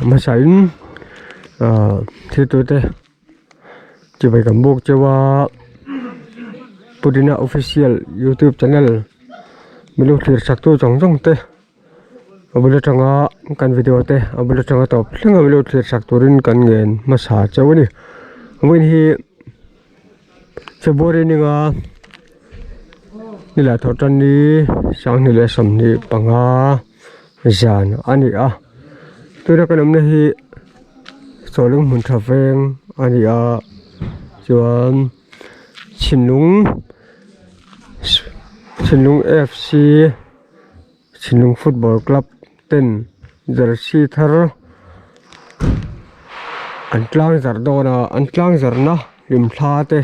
hmasain ah thil tute chibai kan buk cheu a Pudina official youtube channel milo thlir sak tu zawng zawng te a bul atanga kan video te a bul atanga tawp thleng a milo thlir sak turin kan ngen hmasa cheu a ni vawiin hi. February ninga ni lah thawh tan ni sanghnih leh 25 zan a ni a tuna kan awmna hi sawleng hmun tha veng a ni a chuan chhinlung chhinlung F C chhinlung football club ten jersey thar an tlang zarh dawn a an tlang zarhna hlimthla te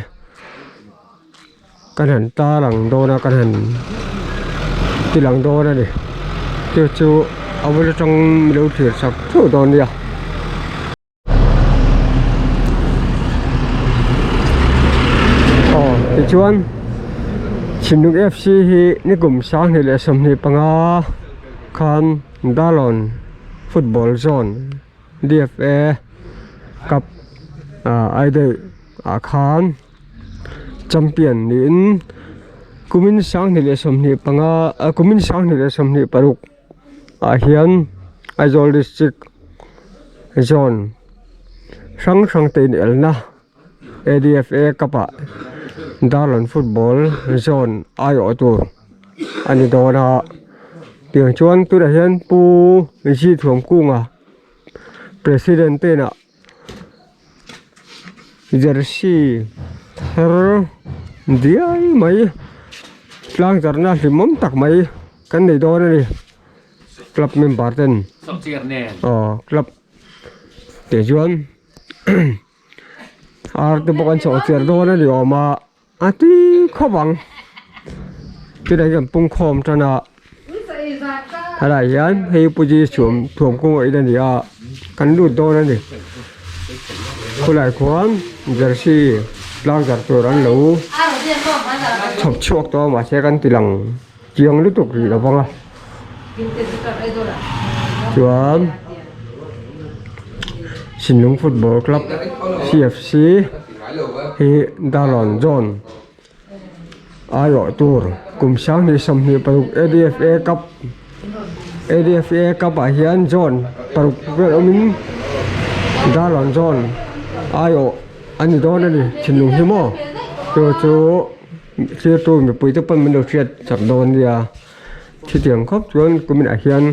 kan han tar ang dawn a kan han ti lang dawn a ni chu chu a bul atang milo thlir chak theuh dawn nia. Aw tichuan Chhimlung F C hi nikum 2025 khan Darlawn Football Zone D F A Cup ah ai daih ah khan champion niin kumin 2025 ah kumin 2026. ah hian Aizawl district zone hrang hrang te in elna A D F A cup ah Darlawn football zone aiawh tur a ni dawn a tiang chuan tunah hian Pu G Thuamkunga president te inah jersey thar diai mai tlang zarhna hlimawm tak mai kan nei dawn a ni club member ten aw club teh chuan ar te pawh an chawh chiar dawn a ni awm a a tui khawp ang tunah hian pungkhawm tan a helaiah hian hei puji chhuam thuam kawng a in a ni a kan lut dawn a ni khulaiah khuan jersey tlang zarh tur an lo chhawp chhuak tawh a mahse kan ti lang chiang lutuk rih lo vang a chuan Sinlung football club C F C hi Darlawn Zone aiawh tur kum 2026 A D F A cup A D F A cup ah hian zone paruk vel awmin Darlawn Zone aiawh a ni dawn a ni thinlung hi maw chu chu. Thirtu mipui te pawn min lo hriat chak dawn nia chutiang khawp chuan kuminah hian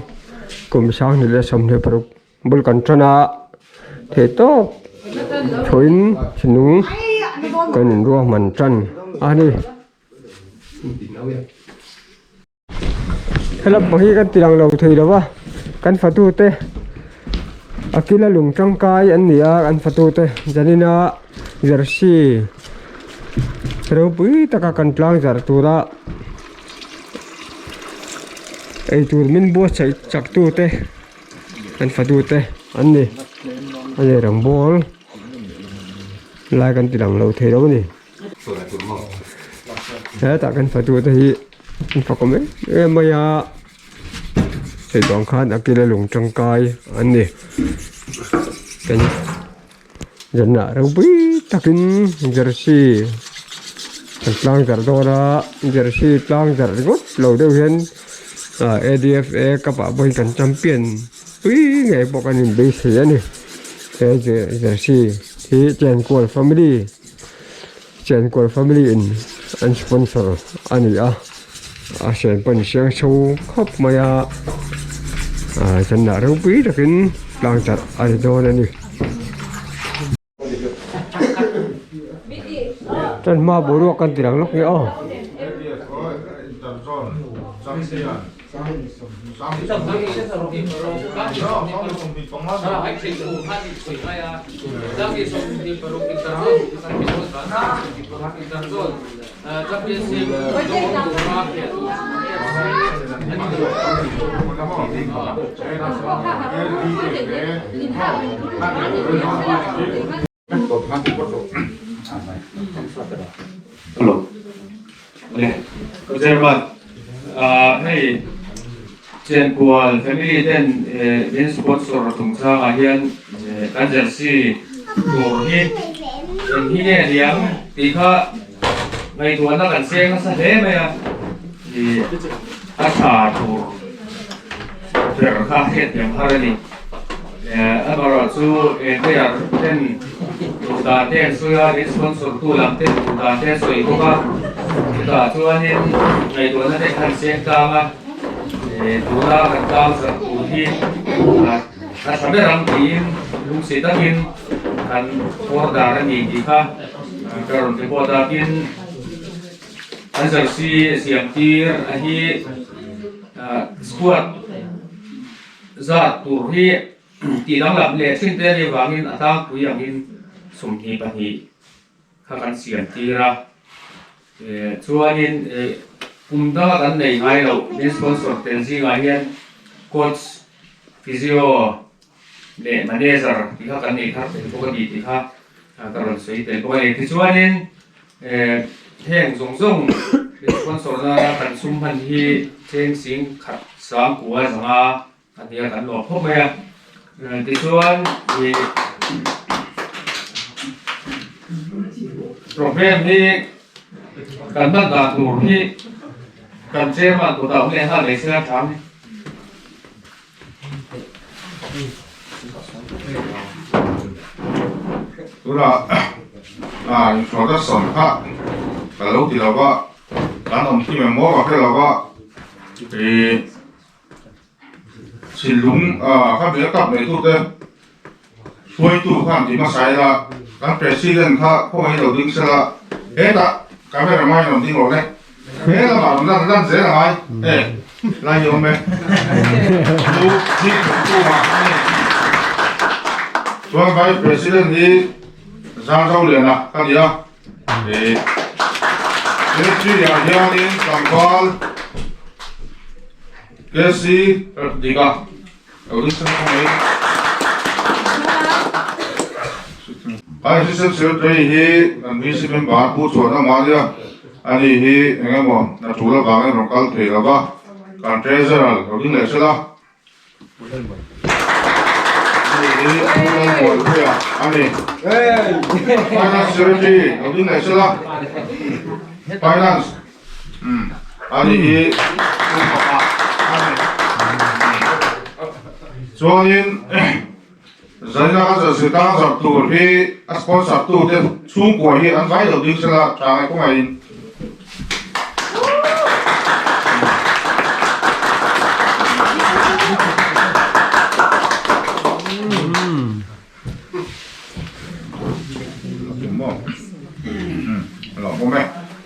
kum 2026 bul kan tan a theih tawp thawhin thinlung kan inruahman tan a ni. Helap pawh hi kan ti lang lo thei lo va kan fatu te a kila lung tangkai an ni a an fatu te zanina jersey ropui taka kan tlang zarh tura eitur min buatsaih chak tu te an fatu te an ni a ni rang ball lai kan ti lang lo thei lo a ni. Hetah kan fatu te hi an fakawm em em mai a hei bang khan a kila lung tangkai an ni kan zanah ropui takin jersey an tlang zarh dawn a jersey tlang zarh ringawt lo deuh hian ah A D F A cup ah pawhin kan champion pui ngei pawh kan inbeisei a ni he jersey hi Chenkual family. Chenkual family in an sponsor a ni a a hren pawh an siang chho khawp mai a ah zanah ropui takin tlang charh a ni dawn a ni. Chuan hma boruak kan ti lang lawk nge aw. Hello. Le. Chairman. Ah hei. Chenkual family ten min sponsor chungchangah hian kan jersey tur hi eng hi nge niang tih kha ngaihtuahna kan seng nasa hle mai a, ih a tha tur ber kha hriatthiam har a ni. Amaherawh chu player ten duh dan te an sawi a, min sponsor tu lam ten duh dan te an sawi bawk a, chutah chuanin ngaihtuahna te khan seng tlang a. Tuna kan tlang zarh tur hi a tha ber ang tiin lungsi takin kan order a ni tih kha ka rawn report a, tin an jersey siam tir a hi squad zat tur hi tih danglam leh thin te a nih avangin a tlangpui angin 22 kha kan siam tir a. Chuanin kum danga kan nei ngai loh min sponsor tel zingah hian coach, physio leh manager tih kha kan nei thar tel bawk a ni tih kha ka rawn sawi tel bawk a ni. Tichuanin heng zawng zawng min sponsor nana kan sum hman hi cheng sing khat sang kua zanga A nia kan lawm khawp mai a, tichuan ih program hi kan hman dan tur hi kan chairman kutah awm leh nghal mai se a tha ang. Tunah ah introduction kha ka lo ti lova kan awm kim em maw ka hre lova ih. Thinlung kha bel kap nei tute hruaitu khan ti hmasa ila kan president kha khawngaih lo ding sela hetah camera man rawn ding rawh le he lamah rawn lan lan zel angai e lai hi awm e chu thing thawktu ah chuan vice president hi Zangzoliana ka ni a. He ah hianin tlangval KC Dika lo ding chhan khawng mai. Assistant Secretary hi kan VC member Pu Chhuana Malia ani hi eng emaw a tul avangin rawn kal thei lo va, kan Treasurer lo ding leh sela. Finance Secretary lo ding leh sela Finance ani hi chuanin zaina ka zir tang zarh tur hi a sponsor tu te chhungkua hi an vai lo ding sela tha ngai kawngaiin.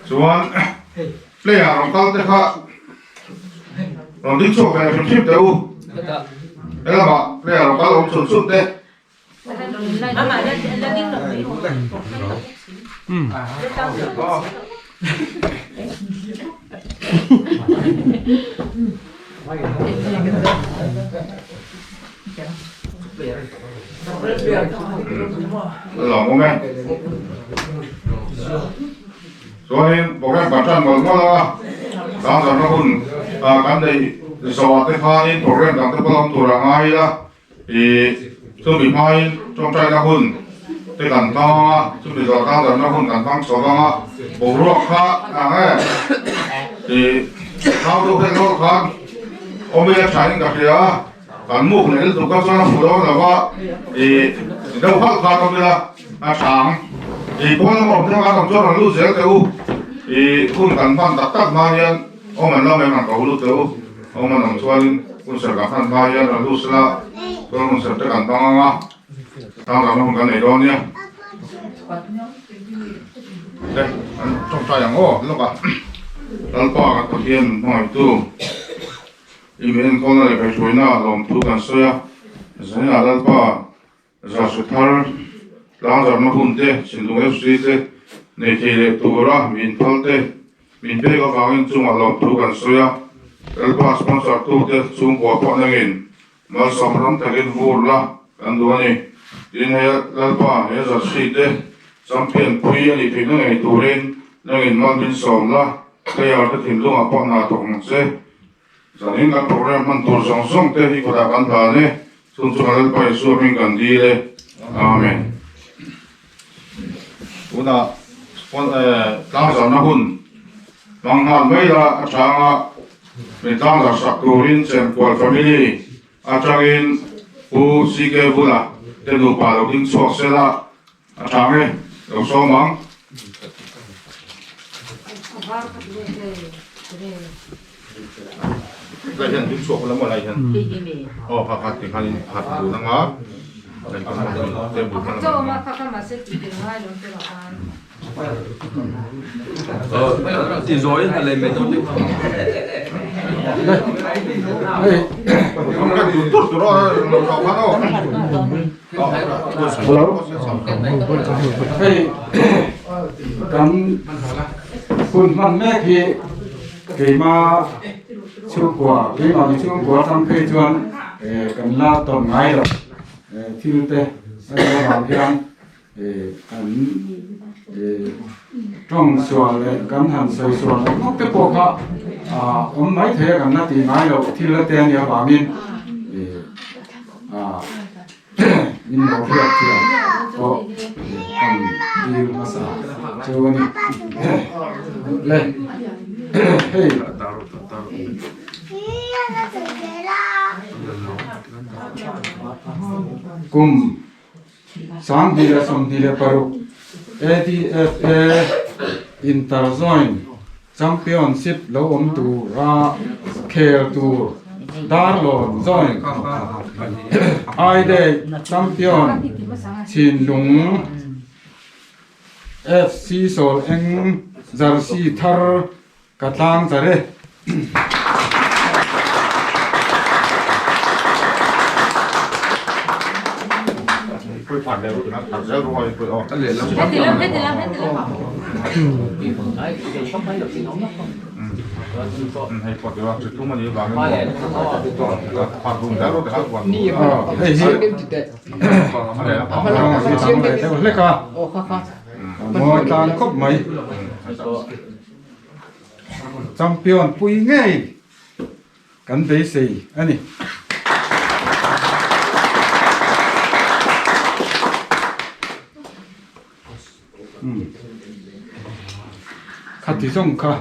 Chuan player rawn kal te kha rawn ding chhuak ve hrim hrim teh u helamah player rawn kal awm chhun chhun te. Lawm awm e. Chuanin program kan tan mawlh mawlh a, dangzarna hun kan neih zawhah te khanin program dang te pawh la awm tur a ngai ila. Ih, chumi hmain tawngtaina hun te kan hmang ang a, chumi zawh tan darhna hun kan hmang chho vang a, boruak kha ang e. Ih, thau deuh hlek lawk khan awmei a thain ka hria a, kan muk leh lutuk kha chuan a hmu dawn lo va, ih, deuh halh khan awm ila a tha ang. Ih, pawn lama awm theuh khan awm chuan rawn lut zel teh u. Ih, hun kan hman tak tak hma hian awm an lam em ang ko lut teh u. Awm an awm chuanin hun serh kan hman hma hian rawn lut sela chuan hun serh te kan hmang ang a, tangzamna hun kan nei dawn nia. Te an tawngtai ang aw lawk a, Lalpa kan Pathian min hmangaihtu i min enkawlna leh kaihhruaina lawmthu kan sawi a, zaninah Lalpa Zahsu thar tlangzarhna hun te, Chhindung FC te nei thei leh tura min phal te, min pek avangin chungah lawmthu kan sawi a, Lalpa sponsor tute chhungkua pawh nangin malsawm ram takin vur la kan duh a ni. Tin, he Lalpa he Zahsi te champion pui a nih theihna ngei turin nangin mal min sawm la, player te thinlungah pawh hna thawk ang che. Zanin kan program hman tur zawng zawng te hi kawtah kan hlan e, chung chu kan Lalpa Isua hming kan dil e. Amen. Tunah tlangzarhna hun hmang nghal mai la a changa min tlangzarh sak turin Chenkual family atangin Pu CK Vula te nupa lo ding chhuak sela a chang e, lo sawm ang. Lai hian ding chhuak ula maw lai hian aw kha kha ti khanin khat dun anga lai kha table kha Ti zawi a lei mai dawn deuh. Hello. Hei kan hun hman mek hi keima chhungkua keimahni chhungkua atang phei chuan kan la tawn ngai lo thil te a nih avang hian kan tawng sual leh kan han sawi sual ang ngawt te pawh kha awm mai thei a kan la tih ngai loh thil te a nih avangin min lo hriat thiam pawh kan dil hmasa chu a ni le hei. Kum 2026 ADFA Interjoint Championship lo awm tura khel tur Darlawn Joint I-Day Champion Chhinlung FC Sawl Eng Jersey thar Ka tlang char e. Hei hi hlek a mawi tlang khawp mai. Champion pui ngei kan beisei a ni. Khati zawng kha.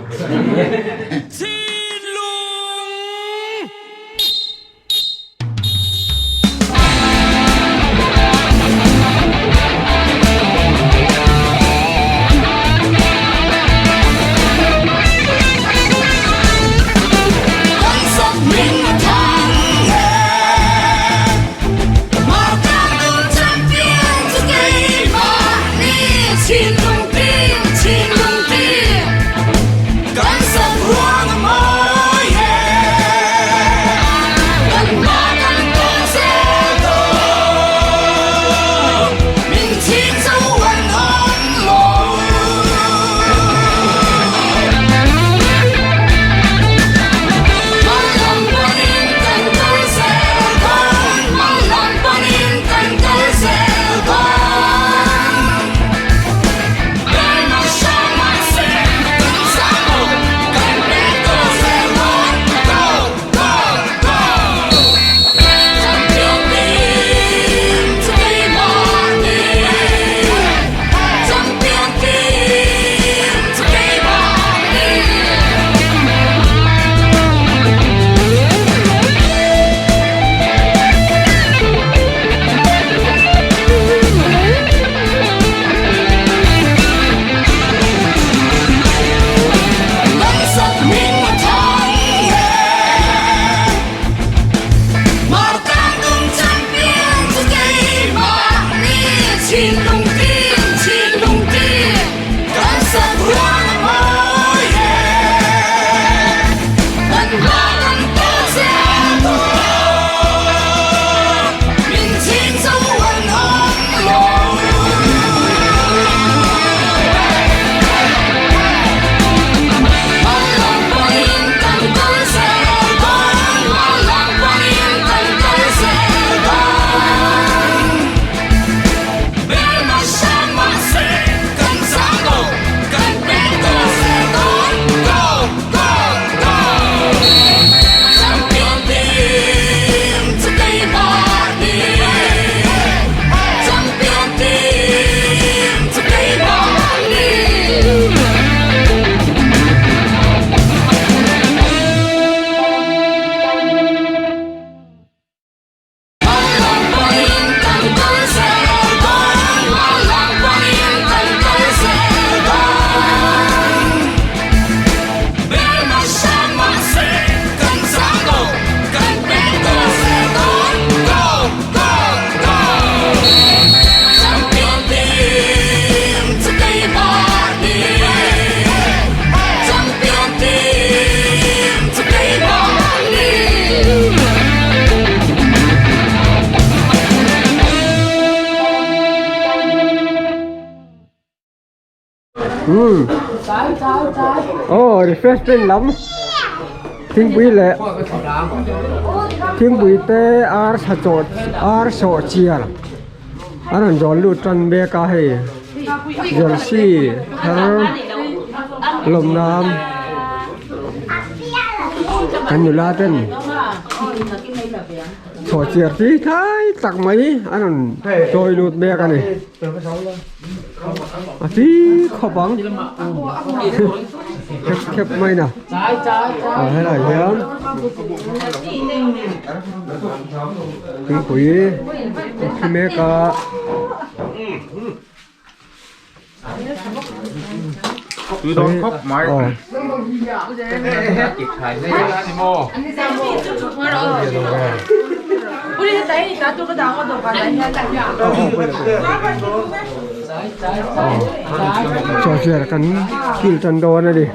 Umm aw refreshment lam thingpui leh thingpui te ar sa chaw ar sawh chiar a rawn zawn lut tan mek a hei jersey thar lawm nan kan nula ten sawh chiar tui thlai tak mai a rawn chawi lut mek a ni. A tui khawp ang khep khep mai na ah helai hian thingpui a thi mek a. Tui dawn khawp mai. Chawhchiar kan kil tan dawn a ni.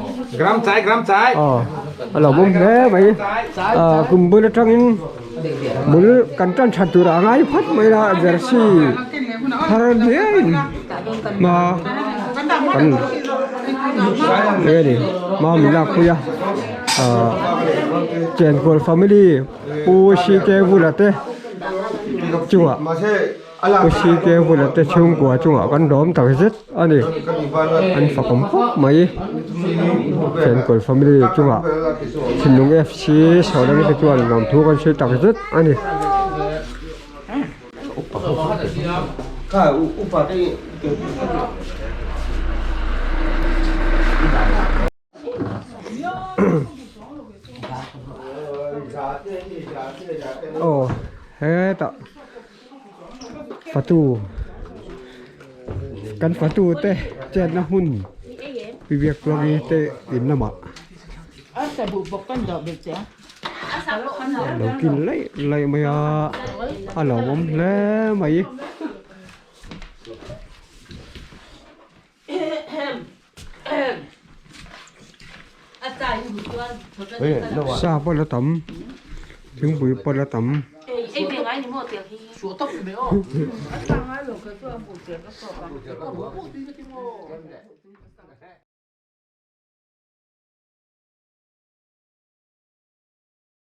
A lo awm hle mai. Kum bul atangin bul kan tan that tur a ngai phawt mai a jersey thar hliain hma kan nge ni hma min lak pui a ahh chenkawl family pu C K Vula te chungah pu C K Vula te chhungkua chungah kan lawm tak zet a ni an fakawm khawp mai chenkawl family chungah thinlung F C sawi te chuan lawmthu kan sawi tak zet a ni. Aw hetah fatu kan fatu te chetna hmun biaklawki te in lamah. Lo kin laih laih mai a a lo awm hle mai. Sa pawh la tam thingpui pawh la tam.